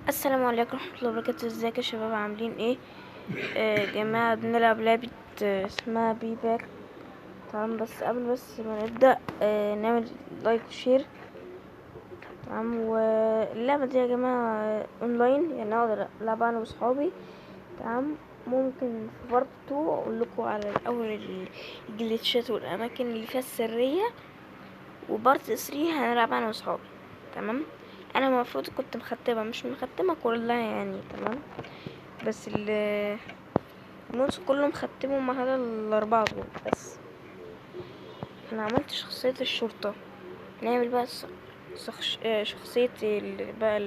السلام عليكم ورحمة الله وبركاته. ازيك يا شباب، عاملين ايه؟ جماعة بنلعب لعبة اسمها Payback. تمام، بس قبل بس ما نبدأ نعمل like و share. تمام، واللعبة دي يا جماعة اونلاين، يعني اقدر العبها انا واصحابي. تمام، ممكن في part 2 اقول لكم على الاول ال glitch ات والاماكن اللي فيها السرية، و part 3 هنلعب انا واصحابي. تمام، انا المفروض كنت مختمه، مش مختمه كلها يعني. تمام، بس المونس كله مختمه ما عدا الاربعة دول بس. انا عملت شخصية الشرطة، نعمل بقى شخصية بقى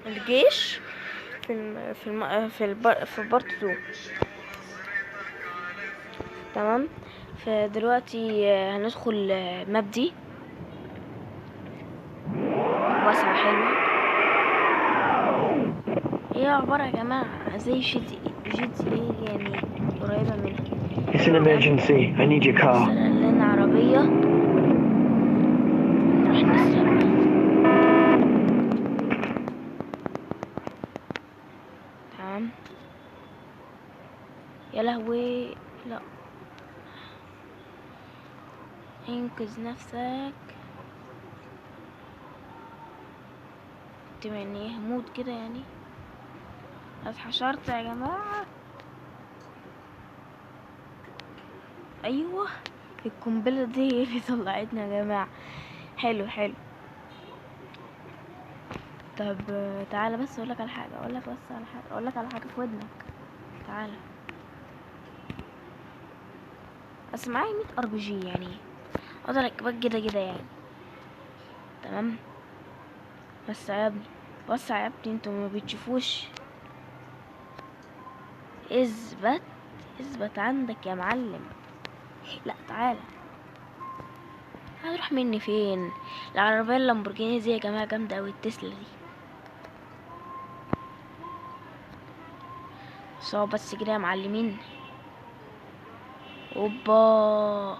الجيش في في في في part 2. تمام، فدلوقتي هندخل map دي واسعة حلوة. هي عبارة يا جماعة زي GTA يعني قريبة منها. It's an emergency. I need your car. سرق لنا عربية، نروح نسرقها. تمام، يا لهوي، لا انقذ نفسك. يعني هموت كده يعني، اتحشرت يا جماعة. ايوه القنبلة دي هي اللي طلعتنا يا جماعة. حلو حلو. طب تعالى بس اقولك على حاجة، اقولك بس على حاجة، اقولك على حاجة في ودنك. تعالى بس، معايا 100 RPG يعني اقدر اركبك كده كده يعني. تمام، بس يا ابني، بس يا ابني، انتوا ما بتشوفوش. اثبت اثبت عندك يا معلم. لا تعالى، هتروح مني فين؟ العربية اللامبورجيني دي يا جماعة جامدة اوي، التسلا دي. صعب بس كده يا معلمين. اوبا،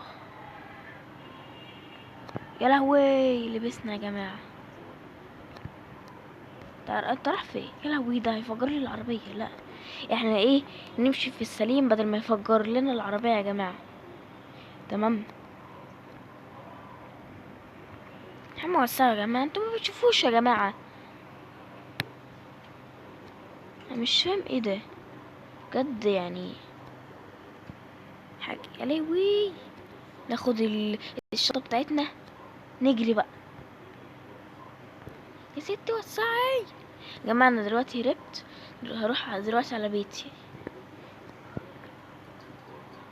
يا لهوي لبسنا يا جماعة. انت رايح فين؟ يا لهوي ده هيفجر لي العربية. لا احنا ايه، نمشي في السليم بدل ما يفجر لنا العربية يا جماعة. تمام، احنا وسعوا يا جماعة، انتوا ما بتشوفوش يا جماعة. انا مش فاهم ايه ده بجد يعني حاجة. يا لهوي، ناخد الشنطة بتاعتنا نجري بقى يا ستي. وسعي يا جماعة، انا دلوقتي هربت، هروح دلوقتي على بيتي.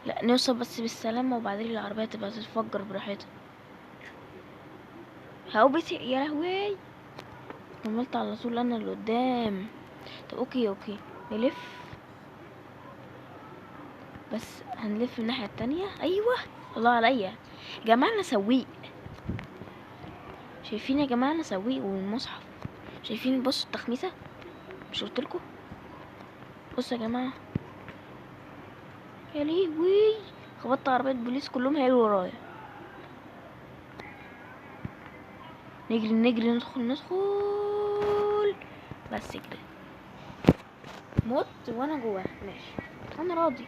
لا نوصل بس بالسلامة وبعدين العربية تبقى تتفجر براحتها. هاو بيتي، يا لهوي كملت على طول انا اللي قدام. طب okay okay، نلف بس، هنلف الناحية التانية. ايوه الله عليا يا جماعة، انا سويق. شايفين يا جماعة انا سويق والمصحف. شايفين؟ بصوا التخميسة، مش قلتلكوا؟ بصوا يا جماعة، يا لهوي خبطت عربية بوليس، كلهم هيجروا ورايا. نجري نجري، ندخل ندخل، بس كده مت وانا جواه. ماشي انا راضي.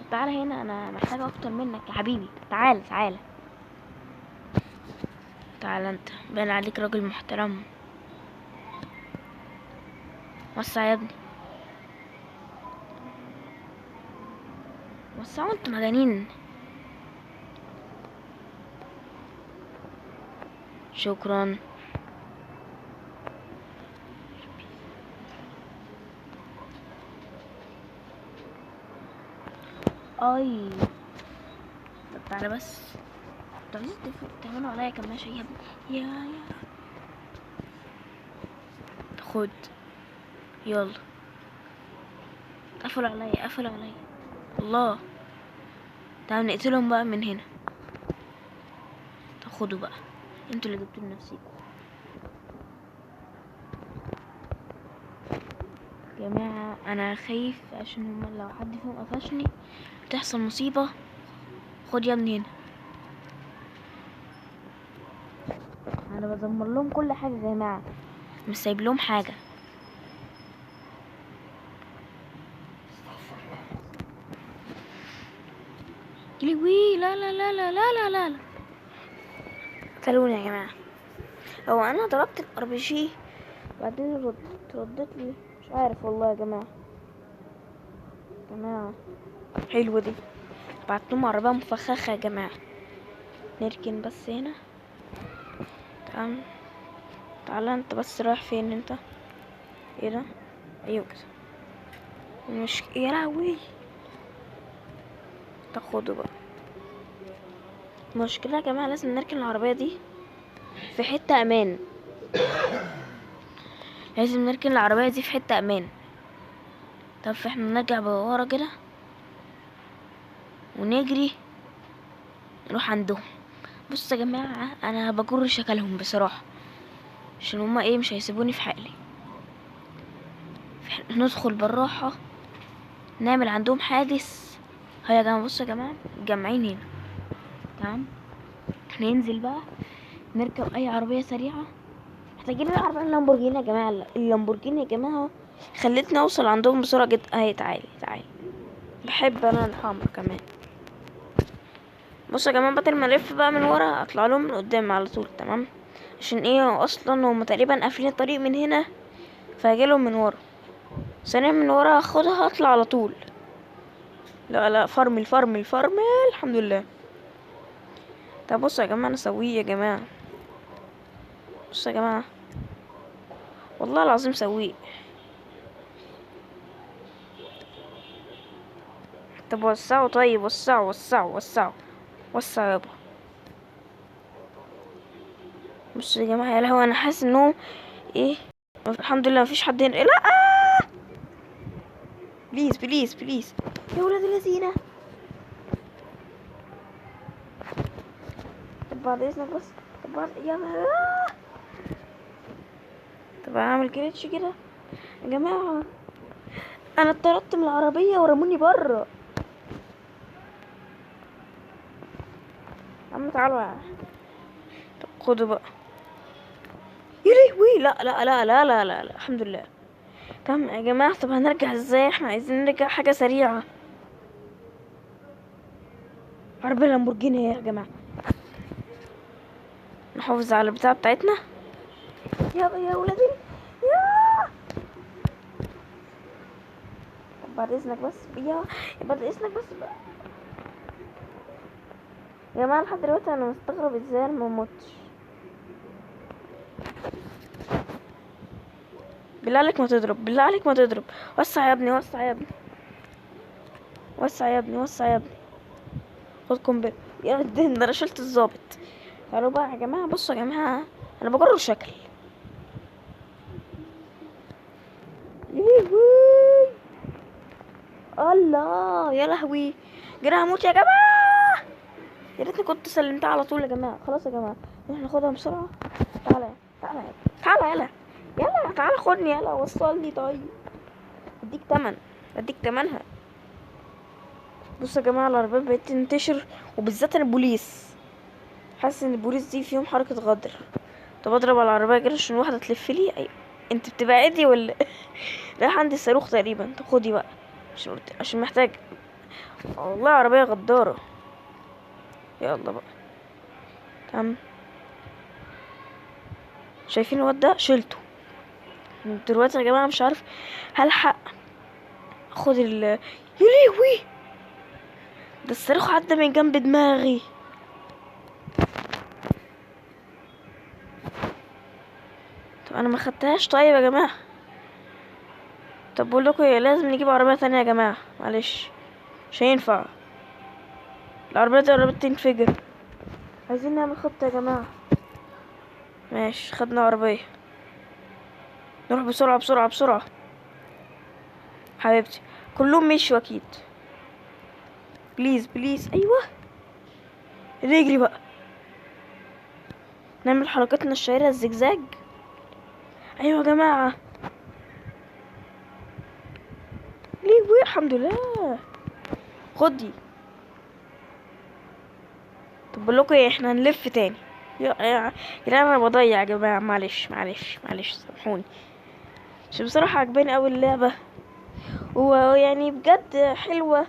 طب تعالى هنا، انا محتاجة اكتر منك يا حبيبي. تعالى تعالى تعالى، انت باين عليك راجل محترم. وسع يا ابني، وسعوا انتوا مجانين. شكرا. اي طب تعالى بس، انتوا عايزين تعملوا عليا كماشة يا ابني. يا خد يلا، قفلوا عليا قفلوا عليا. الله، تعالوا نقتلهم بقى من هنا. طب خدوا بقى، انتوا اللي جبتوا لنفسيكم يا جماعة. انا خايف عشان هما لو حد فيهم قفشني تحصل مصيبة. خد يا ابني هنا، انا بدمر لهم كل حاجة يا جماعة، مش سايب لهم حاجة. لوي لا لا لا لا لا لا لا لا. قتلوني يا جماعة. هو انا ضربت ال RPG بعدين ردت لي، مش عارف والله يا جماعة. جماعة حلوة دي، بعتلهم عربية مفخخة يا جماعة. نركن بس هنا. تمام، تعالى انت بس، رايح فين انت؟ ايه ده؟ ايوه كده. مش يا لهوي، طب خدوا بقى. المشكلة يا جماعة لازم نركن العربية دي في حتة امان، لازم نركن العربية دي في حتة امان. طب احنا نرجع بورا كده ونجري نروح عندهم. بصوا يا جماعة انا بجر شكلهم بصراحة، عشان هما ايه مش هيسيبوني في حالي. ندخل بالراحة نعمل عندهم حادث. هيا يا جماعة، بصوا يا جماعة متجمعين هنا. تمام، ننزل بقى نركب اي عربية سريعة. محتاجين العربية اللامبورجيني يا جماعة. اللامبورجيني يا جماعة خلتني اوصل عندهم بسرعة جدا. اهي تعالي تعالي، بحب انا الحمر كمان. بصوا يا جماعة بدل ما الف بقى من ورا اطلع لهم من قدام على طول. تمام، عشان ايه اصلا هم تقريبا قافلين الطريق من هنا، فهجيلهم من ورا. ثانية من ورا هاخدها اطلع على طول. لا لا، فرمل فرمل فرمل، الحمد لله. طب بصوا يا جماعة انا سويه يا جماعة. بصوا يا جماعة والله العظيم سويه. طب وسعوا، طيب وسعوا وسعوا وسعوا وسعوا يابا. بصوا يا جماعة يا لهوي انا حاسس انه ايه. الحمد لله مفيش حد هنا. لا please please please يا ولاد الذين. طب بعد اذنك بس، طب بعد يا طب اعمل glitch كده يا جماعة. انا اتطردت من العربية ورموني بره. عم تعالوا يا طب خدوا بقى. يا لهوي، لا لا لا لا لا لا لا، الحمد لله. تمام يا جماعة. طب هنرجع ازاي؟ احنا عايزين نرجع حاجة سريعة. عربية لامبورجيني يا جماعة. نحافظ على البتاع بتاعتنا. يا ولادي يا. طب بعد اذنك بس يا بعد اذنك بس بقى. يا جماعة لحد دلوقتي انا مستغرب ازاي انا ما متش. بالله عليك ما تضرب، بالله عليك ما تضرب. وسع يا ابني، وسع يا ابني، وسع يا ابني، وسع يا ابني. خد قنبلة يا دين، ده انا شلت الظابط. تعالوا بقى يا جماعة. بصوا يا جماعة انا بجر شكل. يهوي الله يا لهوي، جرى هموت يا جماعة. يا ريتني كنت سلمتها على طول يا جماعة. خلاص يا جماعة نروح ناخدها بسرعة. تعالى تعالى تعالى يلا يلا تعالى خدني يلا وصلني. طيب اديك تمن، اديك تمنها. بصوا يا جماعة العربيات بقت تنتشر، وبالذات البوليس. حاسس ان البوليس دي فيهم حركة غدر. طب اضرب على العربية كده عشان واحدة تلف لي. ايوه انت بتبعدي ولا رايح عندي الصاروخ تقريبا. طب خدي بقى عشان محتاج. والله عربية غداره. يلا بقى. تمام، شايفين الواد ده؟ شلته دلوقتي يا جماعة. مش عارف هلحق اخد ال يا لهوي، ده الصاروخ عدى من جنب دماغي. طب انا ما خدتهاش. طيب يا جماعة، طب بقول لكم ايه، لازم نجيب عربية تانية يا جماعة، معلش مش هينفع العربية دي قربت تنفجر. عايزين نعمل خطه يا جماعة. ماشي خدنا عربية، نروح بسرعة بسرعة بسرعة. حبيبتي كلهم مشوا اكيد. please please. ايوه نجري بقى، نعمل حركتنا الشهيرة الزجزاج. ايوه يا جماعة ليه، الحمد لله. خدي. طب بقول لكم ايه، احنا هنلف تاني. يا انا بضيع يا جماعة، معلش معلش معلش سامحوني. عشان بصراحة عجباني قوي اللعبة، ويعني بجد حلوة.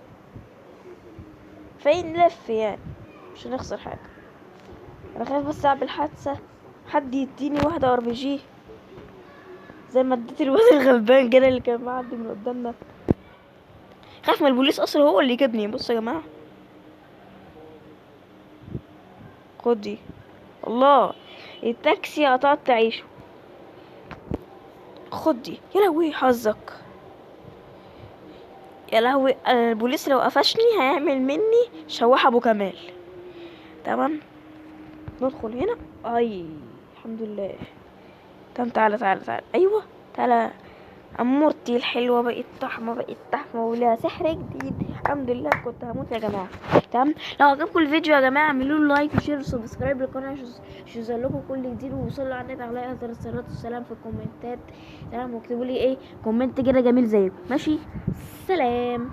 فين نلف يعني، مش هنخسر حاجة. انا خايف بس اعمل حادثه حد يديني واحدة RPG زي ما اديت الواد الغلبان كده اللي كان معدي من قدامنا. خايف من البوليس اصلا هو اللي يجيبني. بصوا يا جماعة، خدي الله التاكسي هتقعد تعيشه. خدي يا لهوي حظك يا لهوي. البوليس لو قفشني هيعمل مني شواحه ابو كمال. تمام ندخل هنا. اي الحمد لله. تمام تعالى تعالى تعالى، ايوه تعالى امورتي الحلوة، بقت طحمه بقت طحمه ولها سحر جديد. الحمد لله كنت هموت يا جماعة. تمام لو عجبكم الفيديو يا جماعة اعملوا له like و share و subscribe للقناة عشان يوصل لكم كل جديد، وصلوا على النبي عليه افضل الصلاة والسلام في الكومنتات. تمام واكتبوا لي ايه comment كده جميل زيكم. ماشي، سلام.